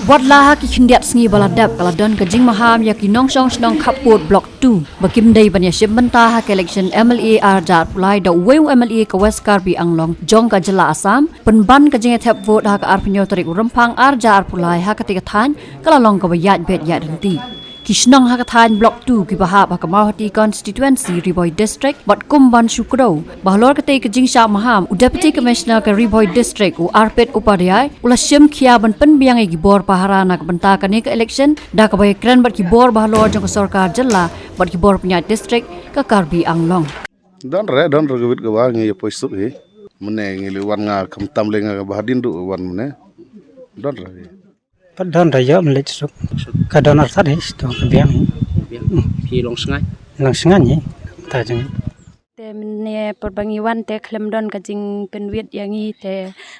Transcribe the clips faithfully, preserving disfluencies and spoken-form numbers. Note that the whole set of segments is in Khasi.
Wat la ha ki khyndiat sngi ba la dep ka la don ka jingmaham ïa ki nongshong shnong khappud Block two ba kim dei ban ïashim bynta ha ka election M L A arhajar arphew lai da uwei u M L A ka West Karbi Anglong jong ka jylla Assam, pynban ka jingïathep vote ha ka arphew tarik u Rymphang arhajar arphew lai ha katei ka thaiñ ka la long kaba ïaid beit ïaid ryntih. Ki shnong ha ka thaiñ Block two kiba hap ha ka Mawhati Constituency, Ri Bhoi District, bad kum ban shu kdew ba halor katei ka jingshah maham, u Deputy Commissioner ka Ri Bhoi District, u Arpit Upadhyay, u la shim khia ban pynbiang ïa ki bor pahara na ka bynta kane ka election da kaba ïakren bad ki bor bahalor jong ka sorkar jylla bad ki bor pynïaid district ka Karbi Anglong. Don re, don re ka wit ka wa ngi ïa poi suk hi. Mynne ngi leh wan nga khamtam leh nga ka ba hadien duh wan mynne. Don re. Pat don re ïoh mlei suk. Ka don arsat hi, to ka biang hi. Biang. Phi long sngain. Long sngain hi. Ta jeng. Te mynne por ba ngi wan te khlem don ka jingpynwit ïa ngi te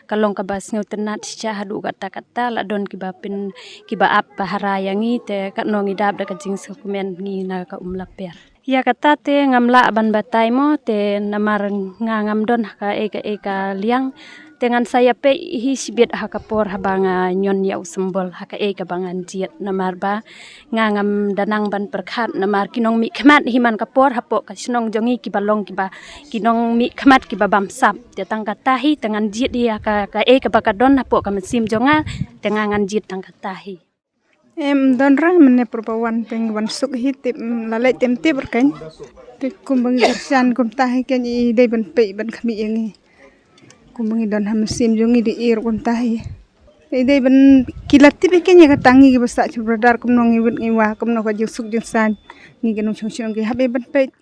ka long kaba sngewtynnat shisha haduh katta katta la don kiba pyn kiba ap pahara ïa ngi te katno ngi dap da ka jingsngewkmen ngi na ka um laper. Ïa kata te ngam lah ban batai mo te namar nga ngam don ha kaei kaei ka liang te ngan sa ïapeit hi shibit ha ka por haba nga ñion ïa u symbol ha kaei kaba ngan jied namar ba nga ngam da nang ban pyrkhat namar ki nongmihkhmat hi man ka por hapoh ka shnong jong ngi kiba long kiba ki nongmihkhmat kiba bamsap te tang kata hi te ngan jied hi ha ka kaei kaba ka don hapoh ka mynsiem jong nga te nga ngan jied tang kata hi. Em don re mynne por ba wan te ngi wan suk hi tip la leit tem tip re kein. Te kumba ngi kyrshan kumta hi kein i dei ban peit ban khmih ïa ngi. Kumba ngi don ha mynsiem jong ngi dei i ruh kumta hi. I dei ban ki la tip hi kein ïa kata ngi kiba sah sha border kumno ngi wit ngi wah kumno ka jingsuk jingsain. Ngi ki nongshong shnong ngi hap i ban peit.